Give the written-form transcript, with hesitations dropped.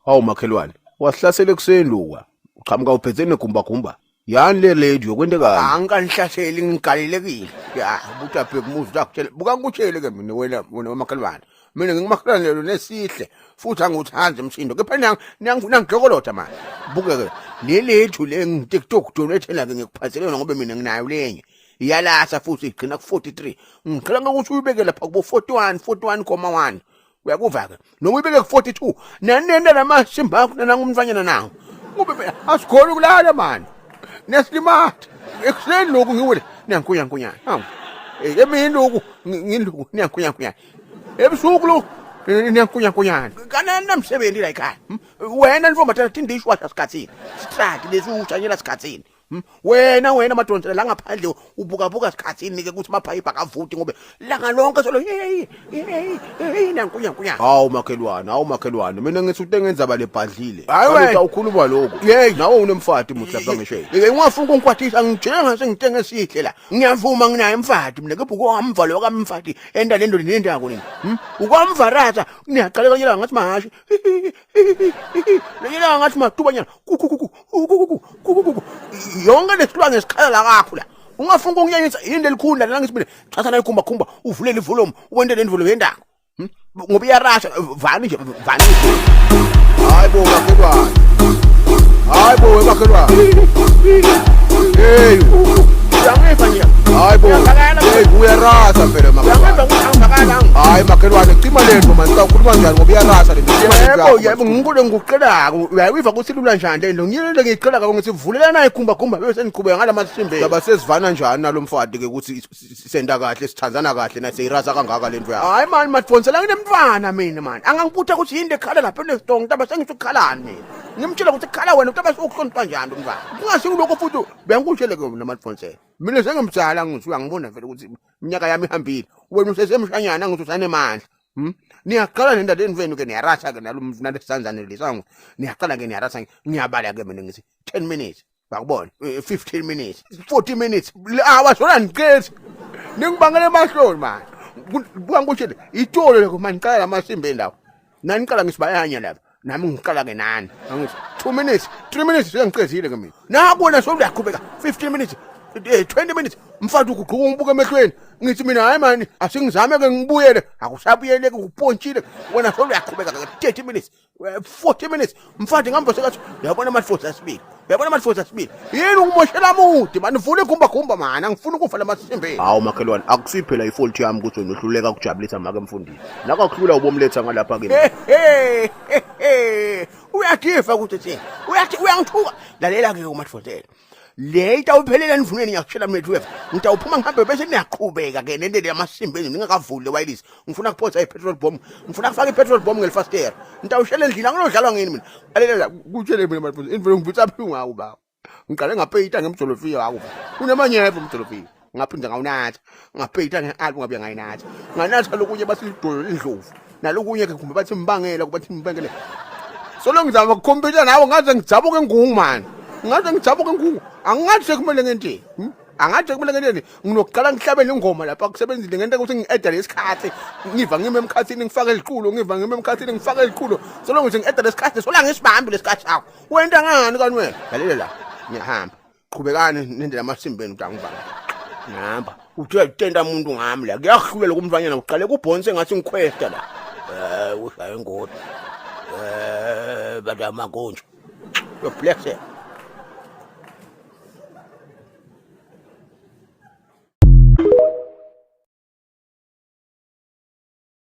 Hawu makhelwane, wasihlasela ekuseni lokwa. Uqhamuka uphethe negumbagumba. Yani le radio kwentekani? Angikanihlaseli ngigalelekile. Ya, buthi abheka umuzi utakutshela. Buka ngikutshele ke mina wena wena makhelwane. Mina ngingumakhelwane lelo nesihle futhi angiwuthandi umsindo. Kepha niyangidlokolotha manje. Buke ke le lethu le ngiTikTok donate ke ngikuphathele yona ngoba mina nginayo lenye. Iyalasa futhi igcina ku 43. Ngicela ukuthi uyibeke lapha kubo 41 41.1. Uyakuva ke noma uyibeke ku 42. Nanenda lamasimba akho nangumfanyana nawo. Ngoba phela asikhona ukulala manje. Niyasilimatha. Ekuseni lokhu ngiwele niyankunya nkunyana. Hawu. Eh emini lokhu ngilokhu niyankunya nkunyana. Ebusuku lokhu niyankunya nkunyana. Kanani namsebenzi la ekhaya. Wena ntombazana tindishwasha sikhathini. Sitraki lesi ushanyela sikhathini. Wena wena madonsela la ngaphandle ubukabuka sikhathini ke ukuthi amaphayiphi akavuti ngoba langa lonke solo hey hey hey nankunya nkunya. Hawu makhelwane, hawu makhelwane. Mina ngithi uthi ngenza lebhadlile. Hayi wena. Kanti awukhuluma lokho. Yey. Nawe unemfati muhle lapha ngesheya. Yey ungafuna ukungikwatisa ngitshela ngase ngitenge esihle la. Ngiyavuma nginaye mfati mina kepha ukwamva lo kamfati enda lento nendako nini. Ukwamvarata niyaqala kanyela ngathi mahashi. Lenyela ngathi matubanyana kukukuku kukukuku kukukuku yonke lesilwane sikhala la kakho la. Ungafuna ukunginyanyisa yini lelikhunda la ngithi mina thatha nayo khumba khumba uvulele ivolume wente le ndvulo yendako. Ngoba iyarasha vani nje vani. Hayi bo makhelwane. Hayi bo makhelwane. Hey. Uyangiva nje. Hayi bo. Hey uyarasa phela Uyangiva makhelwane. ukuthi angivakalanga. Hayi makhelwane cima lento manje ukhuluma njani ngoba iyarasa lento. Cima lento Yebo yakho, yebo manje. ngikule ngikuqelako uyayiva ukuthi ilula njani lento ngiyile ngiyiqelako ngithi vulelana ikhumba khumba bese niqhubeka ngalamasimbe. Saba sesivana njani nalomfati ke ukuthi senda kahle sithandzana kahle naseyirasa kangaka lento yakho. Hayi mani madonsela nginemntwana mina mani angangibutha ukuthi yini lekhala lapha enesitong taba sengithi ukukhalani mina ngimtshela ukuthi khala wena taba sewukuhlonipha njani lo mntwana kungasilokho futhi bengikutshele ke mina madonsela mina sengimdala ngithi uyangibona vele ukuthi iminyaka yami ihambile wena usesemshanyana ngithi usanemandla. Niyaqala nendaba yenu ke niyarasa ke nalo nalesanzane lesango niyaqala ke niyarasa ngiyabala ke mina ngithi 10 minutes bakubona 15 minutes 40 minutes hour sona ngiqethi ningibangela emahloni manje buka ngikutshele itolo lokho manje ngiqala lamasimba endawo nani ngiqala ngisibayanya lapha nami ngiqala ke nani angithi 2 minutes 3 minutes sengiqedile ke mina nakubona sewuyaqhubeka 15 minutes 20 minutes mfana ugugquka ungibuka emehlweni ngithi mina hayi mani asingizame ke ngibuyele akusabuyeleki kupontshile wena sewuyaqhubeka ke 30 minutes 40 minutes mfana ngihamba sekathi uyabona ama-40 asibili uyabona ama-40 asibili yini ukumoshela mude mani vula igumbagumba mani angifuni ukufa lamasimbeni. Hawu makhelwane, akusiphela ifault yami ukuthi wena uhluleka ukujabulisa make mfundisi. Nakakuhlula ubomletha ngalapha kimi. Uyajifa ukuthi thina uyathi uyangithuka lalela ke umadfotela le itawuphelela nivuneni ngiyakutshela mina weva ngitawuphuma ngihambe bese niyaqhubeka ke nendele yamasimba enu ningakavuli le wireless ngifuna kuphosa i-petrol bomb ngifuna kufaka i-petrol bomb ngelifasitela ngitawushela endlini anginodlalwa ngini mina lalela kutshele mina madfotela indlela ngivutha buhlungu ngawo baba ngiqale ngapeyita ngemjolofiya wako unemanyeva umjolofiya ngaphinde ngawunatha ngapeyita nge-albu ngabuye ngayinatha nganatha lokunye bathi lidoyo indlovu nalokunye ke kumbe bathi mbangela kubathi mbangele solo ngizama ukukhompyutha nawe ngaze ngijabuke engungu mani ngaze ngijabuke engungu angathi sekumele ngenteni Angathi kumele ngenteni nginokuqala ngihlabele ingoma lapha kusebenzile ngento ukuthi ngi-eda lesikhathi ngiva ngime emkhathini ngifake liqulo ngiva ngime emkhathini ngifake liqulo solo ngithi ngi-eda lesikhathi sola ngisibambi lesikhathi sakho wenta ngani kani wena lalela la ngiyahamba qhubekani nendlela amasimbeni ukuthi angivanga ngihamba uthi uyayitenda umuntu ngami la kuyakuhlulela kumntwanyana uqale kubhonse ngathi ngikhwesta la eh ushaya ingodi eh badamakonje yo bless.